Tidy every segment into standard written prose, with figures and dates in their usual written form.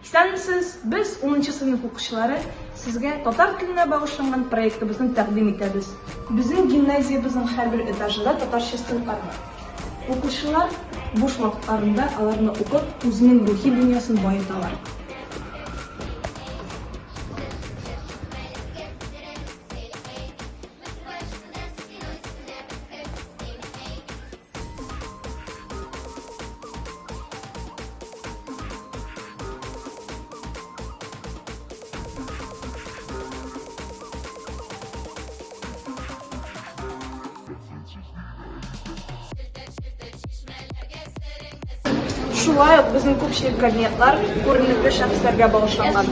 Исәнмесез, без, унынчы сыйныф укучылары, сезгә татар теленә багышланган проектыбызны тәкъдим итәбез. Безнең гимназиябезнең һәрбер этажында татарча стендлар бар. Укучылар буш вакытларында аларны укып, үзенең рухи дөньясын баеталар. Шулай ук безнең күпчелек кабинетлар күренекле шәхесләргә багышланган.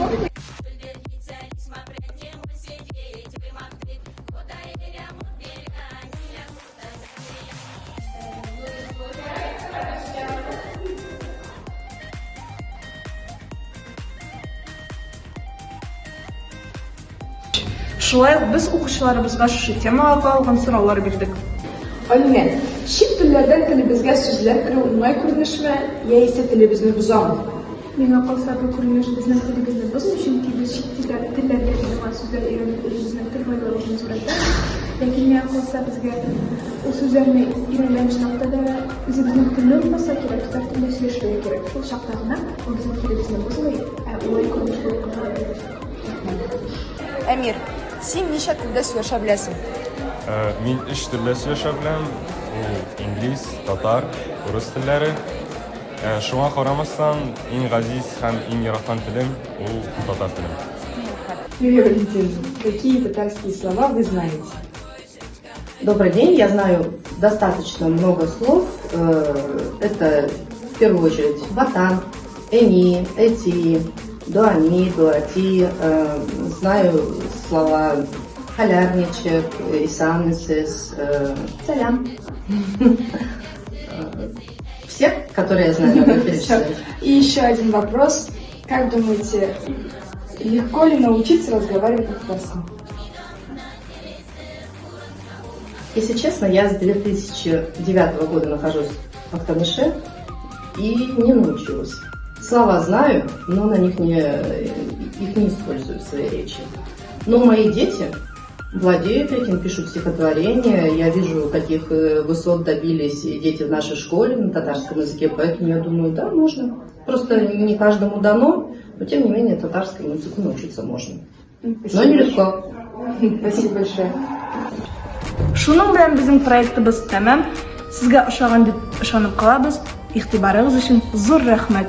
Шулай ук без укучыларыбызга шушы темага кагылган сораулар бирдек. Алинә, чит телләрдән телебезгә сүзләр керү уңай күренешме, яисә телебезне бозамы? Миңа калса, бу күренеш безнең телебезне бозмый, чөнки без чит телләр, телләрдә яңа сүзләр өйрәнеп үзебезнең тел байлыгыбызны зурайтабыз. Ләкин миңа калса, безгә ул сүзләрне өйрәнгән очракта да үзебезнең телне онытмаска кирәк, татар телендә сөйләшергә кирәк. Шул чакта гына ул безнең телебезне бозмый, ә уңай күренеш булып кына кала. Әмир, син ничә телдә сөйләшә беләсең? Э, мин өч телдә сөйләшә беләм. Ул инглиз, татар, урыс телләре. Э, шуңа карамастан, иң газиз һәм иң яраткан телем ул татар теле. Юлия Валентиновна, какие татарские слова вы знаете? Добрый день, я знаю достаточно много слов. Э, это в первую очередь ватан, эни, эти, дуани, дуати. Э, знаю слова халярничек, исамнисис, салям. Все, которые я знаю, надо перечислять. И еще один вопрос. Как думаете, легко ли научиться разговаривать на татарском? Если честно, я с 2009 года нахожусь в Актаныше и не научилась. Слова знаю, но на них не, их не использую в своей речи. Но мои дети владеют этим, пишут стихотворения. Я вижу, каких э, высот добились дети в нашей школе на татарском языке, поэтому я думаю, да, можно. Просто не каждому дано, но тем не менее татарскому языку научиться можно. Но нелегко. Спасибо большое. Шуның белән безнең проектыбыз тәмам. Сезгә ошаган дип ышанып калабыз. Игътибарыгыз өчен зур рәхмәт.